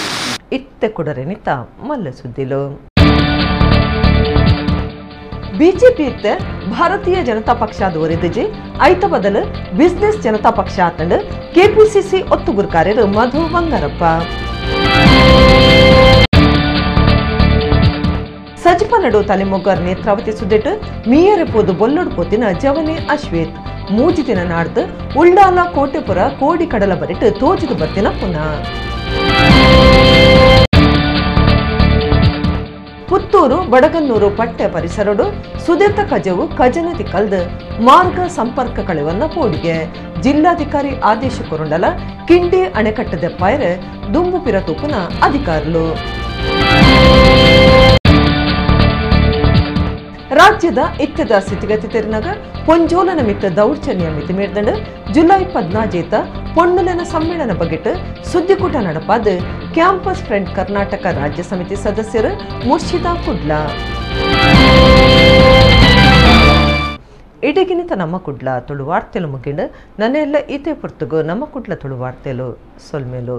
S1: ಇತ್ತೆ ಕುಡರೆನಿತ ಮಲ್ಲ ಸುದ್ದಿಲು. ಬಿಜೆಪಿ ಇತ್ತೆ ಭಾರತೀಯ ಜನತಾ ಪಕ್ಷ ದೋರಿದಿಜಿ ಐತ ಬದಲು ಬಿಸ್ನೆಸ್ ಜನತಾ ಪಕ್ಷ ಆತಂಡು ಕೆಪಿಸಿಸಿ ಒತ್ತುಗುರ್ಕಾರ್ಯರು ಮಧು ಬಂಗಾರಪ್ಪ. ಸಜಿಪನಡು ತಲೆಮೊಗ್ಗರ್ ನೇತ್ರಾವತಿ ಸುದೆಟ್ ಮೀಯರೆ ಪೋದು ಬೊಲ್ಲೊಡು ಪೋತಿನ ಜವನೆ ಅಶ್ವೇತ್ ಮೂಜಿ ದಿನ ನಾಡ್ದು ಉಳ್ಳಾಲ ಕೋಟೆಪುರ ಕೋಡಿ ಕಡಲ ಬರಿಟ್ ತೋಜಿದು ಬರ್ತಿನ ಪುನಃ. ಪುತ್ತೂರು ಬಡಗನ್ನೂರು ಪಟ್ಟೆ ಪರಿಸರಡು ಸುದೆತ ಕಜವು ಕಜನದಿ ಕಲ್ದು ಮಾರ್ಗ ಸಂಪರ್ಕ ಕಳೆವನ್ನ ಪೋಡಿಗೆ ಜಿಲ್ಲಾಧಿಕಾರಿ ಆದೇಶ ಕೊರುಂಡಲ ಕಿಂಡಿ ಅಣೆಕಟ್ಟದ ಪಾಯರೆ ದುಂಬು ಪಿರತೂಪುನ ಅಧಿಕಾರುಲು. ರಾಜ್ಯದ ಇತ್ತದ ಸ್ಥಿತಿಗತಿ ತೆರಿನಾಗ ಪೊಂಜೋಲನ ಮಿತ್ತ ದೌರ್ಜನ್ಯ ಮಿತಿ ಮೀರ್ದಂಡು ಜುಲೈ 14 ಪೊಣ್ಣುಲೆನ ಸಮ್ಮೇಳನ ಬಗೆಟ್ ಸುದ್ದಿಕೂಟ ನಡಪಾದ ಕ್ಯಾಂಪಸ್ ಫ್ರೆಂಡ್ ಕರ್ನಾಟಕ ರಾಜ್ಯ ಸಮಿತಿ ಸದಸ್ಯರು ಮುರ್ಷಿದಾ ಕುಡ್ಲ. ಇಡಗಿನಿತ ನಮ್ಮ ಕುಡ್ಲ ತುಳು ವಾರ್ತೆಲು ಮುಗಿಂಡು ನನ್ನೆಲ್ಲ ಇತೇ ಪುರ್ತುಗು ನಮ್ಮ ಕುಡ್ಲ ತುಳು ವಾರ್ತೆಲು ಸೊಲ್ಮೇಲು.